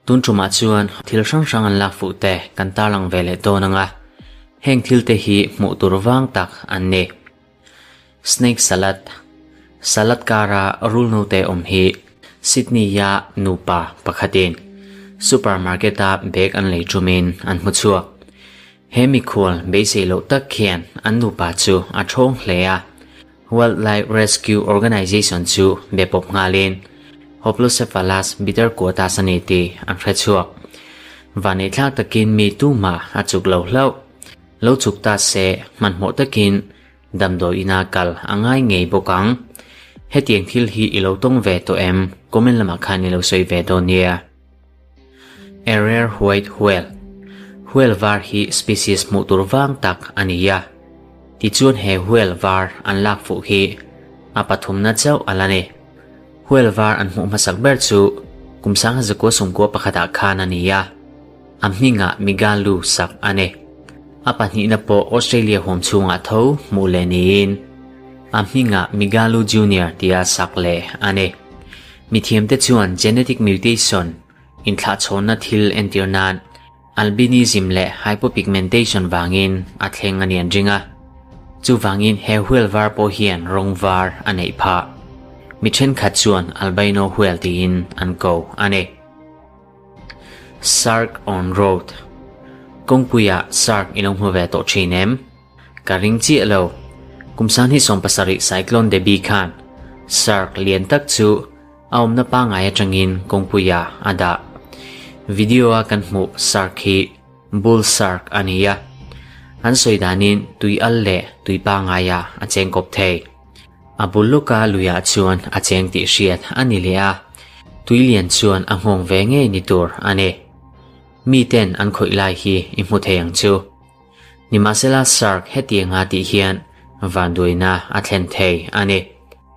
Tun tumah chuan thil hrang hrang an lak fuh te kan tarlang ve leh dawn ang a, heng thil te hi hmuh tur vang tak an ni. Snake salad, Salad kara rul note awm hi Sydney-a nupa pakhatin supermarket-a bag an lei tumin an hmu chhuak. He mikhual beisei loh tak khian an nupa chu a thawng hle a, Wildlife Rescue Organization chu be pawp nghalin Hoplocephalus bitterquotas a ni tih an hre chhuak. Vanneithlak takin mi tumah a chuk lo hlauh. Lo chuk ta se hmanhmawh takin damdawi ina kal a ngai ngei bawk ang. Hetiang thil hi i lo tawng ve tawh em? Comment lamah khan i lo sawi ve dawn nia. A rare white whale. Whale var hi species hmuh tur vang tak a ni a. Tichuan he whale var an lak fuh hi a pathumna chauh a la ni. Whale var an hmuh hmasak ber chu kum sangha zakua sawmkua pakhatah khan a ni a. A hmingah Migaloo sak a ni. A pahnihna pawh Australia huam chhungah tho hmuh leh niin a hmingah Migaloo Junior tia sak leh a ni. Mithiamte chuan genetic mutation inthlahchhawnna thil entir nan albinism leh hypopigmentation vangin a thleng a ni an ring a. Chuvangin he whale var pawh hian rawng var a neih phah. Mi thenkhat chuan albino whale tiin an ko a ni. Shark on road. Kawngpuiah shark i lo hmu ve tawh thin em? Ka ring chiah lo. Kum sangni 70 Cyclone Debbie khan shark lian tak chu a awmna pangngai atangin kawngpuiah a dah. Video a kan hmuh shark hi bull shark a ni a. An sawi danin tui al leh tui pangngaiah a cheng kawp thei. A bul lawka luiah chuan a cheng tih hriat a ni leh a, tui lian chuan a nghawng ve ngei ni tur a ni. Miten an khawih lai hi i hmu thei ang chu. Nimahsela shark hetianga tih hian vanduaina a thlen thei a ni.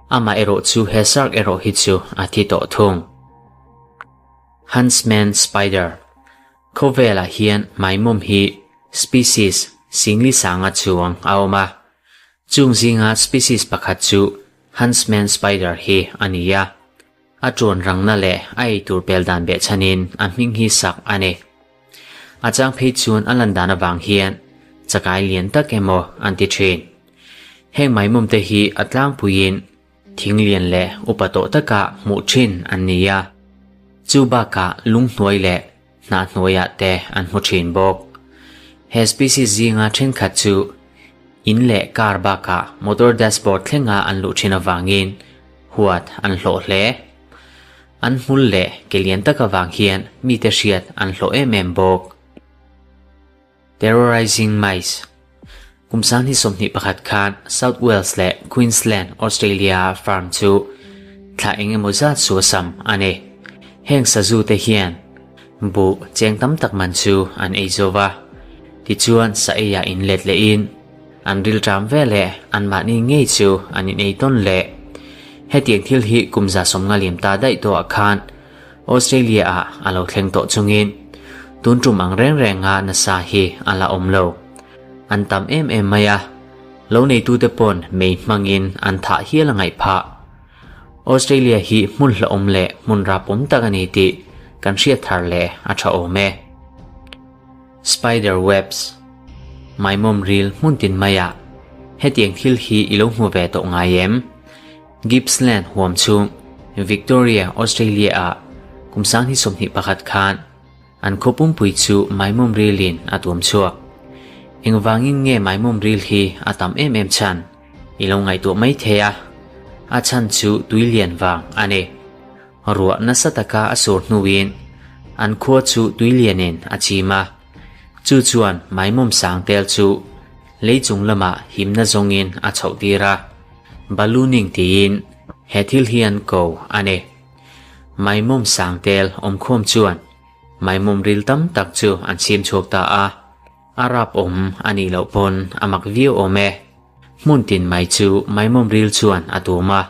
Amah erawh chu he shark erawh hi chu a thi tawh thung. Huntsman spider. Khawvelah hian maimawm hi species singli sanga chuang a awm a. Chung zinga species pakhat chu Huntsman spider hi a ni a. A tuan rangna leh a ei tur pel dan behchhanin a hming hi sak a ni. A chang phei chuan a lan dan avang hian chakai lian tak emaw an ti thin. Heng maimawmte hi a tlangpuiin thing lian leh upa tawh taka hmuh thin an ni a. Chu bakah lunghnuai leh hnah hnuaiah te an hmu thin bawk. He species zinga thenkhat chu in leh car bakah motor dashboard thlenga an luh thin avangin huat an hlawh hle. An hmul leh ke lian tak avang hian mite hriat an hlawh em em bawk. Terrorizing mice. Kum 2021 khan South Wales leh Queensland, Australia farm chu thla eng emaw zat suasam a ni. Heng sazu te hian buh cheng tam tak man chu an ei zo va. Tichuan sa eiah in let lehin an rilṭam ve leh anmahni ngei chu an in ei tawn leh. Hetiang thil hi kum 150 liam ta daih tawhah khan Australia ah a lo thleng tawh chungin tun tum ang reng renga nasa hi a la awm lo. An tam em em mai a, lo neitute pawn mei hmangin an thah hial a ngaih phah. Australia hi hmun hlauhawm leh hmun rapawm tak a ni tih kan hriat thar leh a tha awm e. Spider webs, Maimawm ril hmun tin maiah hetiang thil hi i lo hmu ve tawh ngai em? Gippsland huam chhung Victoria, Australia ah kum 2021 khan an khaw pumpui chu maimawm rilin a tuam chhuak. Engvangin nge maimawm ril hi a tam em em chhan i lo ngaihtuah mai thei a, a chhan chu tui lian vang a ni. Ruah nasa taka a sur hnuin an khua chu tui lianin a chim a, chu chuan maimawm sang tel chu lei chung lamah himna zawngin a chhoh tir a, ballooning tiin he thil hi an ko a ni. Maimawm sang tel awmkhawm chuan maimawm ril tam tak chu an siam chhuak ta a, a rap awm a nih loh pawn a mak viau awm e. Hmun tin mai chu maimawm ril chuan a tum a,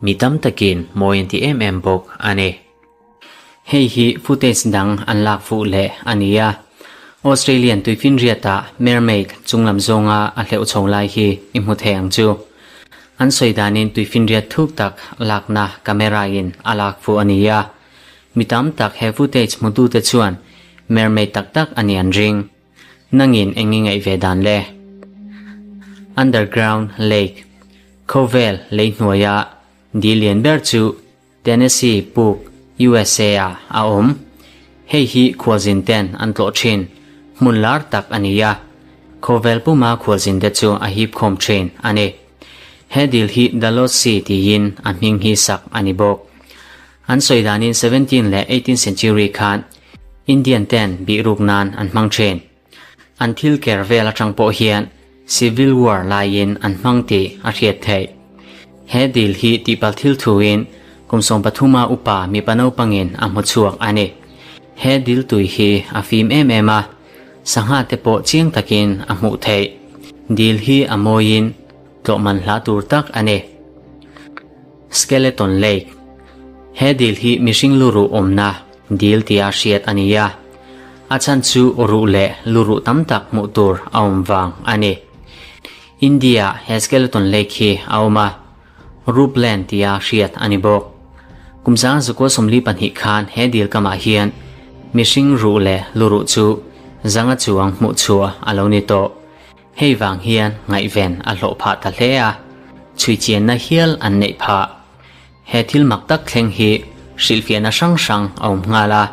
mi tam takin mawi an ti em em bawk a ni. Hei hi footage dang an lak fuh leh a ni a, Australian tuifinriatah mermaid chunglam zawnga a hleuh chho lai hi i hmu thei ang chu. An sawi danin tuifinriat thuk tak lakna camera in a lak fuh a ni a, mi tam tak he footage hmutute chuan mermaid tak tak a ni an ring. Nangin eng nge ngaih ve dan le? Underground Lake, Khawvel lei hnuaia dil lian ber chu Tennessee puk, USA ah a awm. Hei hi khualzin ten an tlawh thin hmun lar tak a ni a, khawvel puma khualzin te chu a hip khawm thin a ni. He dil hi Dalot Sea tiin a hming hi sak a ni bawk. An sawi danin 17 leh 18 century khan Indian ten bihruk nan an hmang thin. An thil ker vel atang pawh hian Civil War laiin an hmang tih a hriat theih. He dil hi tihpalh thil thuin kum 13 a upa mipa naupangin a hmu chhuak a ni. He dil tui hi a fim em em a, sangha te pawh chiang takin a hmuh theih. Dil hi a mawiin tlawh man hla tur tak a ni. Skeleton Lake, He dil hi mihring luruh awmna dil tia hriat a ni a, a chhan chu ruh leh luruh tam tak hmuh tur a awm vang a ni. India-ah he Skeleton Lake hi a awm a, Rupland tia hriat a ni bawk. Kum 1942 khan he dil kamah hian mihring ruh leh luruh chu zanga chuang hmuh chhuah a lo ni tawh. Hei vang hian ngaihven a hlawh phah ta hle a, chhuichianna hial an neih phah. He thil mak tak thleng hi hrilhfiahna hrang hrang a awm nghal a,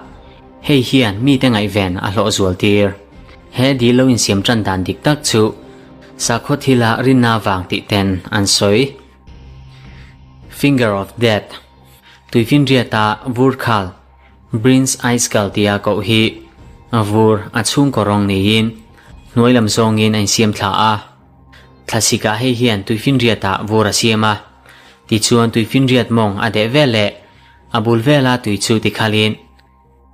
hei hian mite ngaihven a hlawh zual tir. He dil lo insiam tan dan dik tak chu sakhaw thila rinna vang tih ten an sawi. Finger of Death, Tuifinriata vur khal, Brins Ice tia koh hi a vur a chhungkaw rawng niin hnuai lam zawngin a insiam thla a. Thlasik ah hei hian tuifinriat ah vur a siam a, tichuan tuifinriat mawng a deh vel leh a bul vela tui chu tikhalin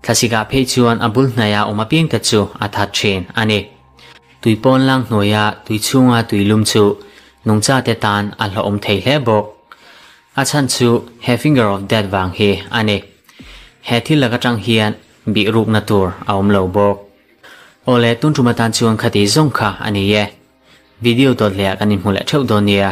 thlasik ah phei chuan a bul hnaia awm apiang te chu a that thin a ni. Tui pawn lang hnuaia tui chhunga tui lum chu nungcha te tan a hlawhawm thei hle bawk. A chhan chu he finger of death vang hi a ni. He thil lak atang hian bih rukna tur a awm lo bawk. Awle tun tum atan chuan khati zawng kha a ni e. Video dawt leh ah kan inhmu leh theuh dawn nia.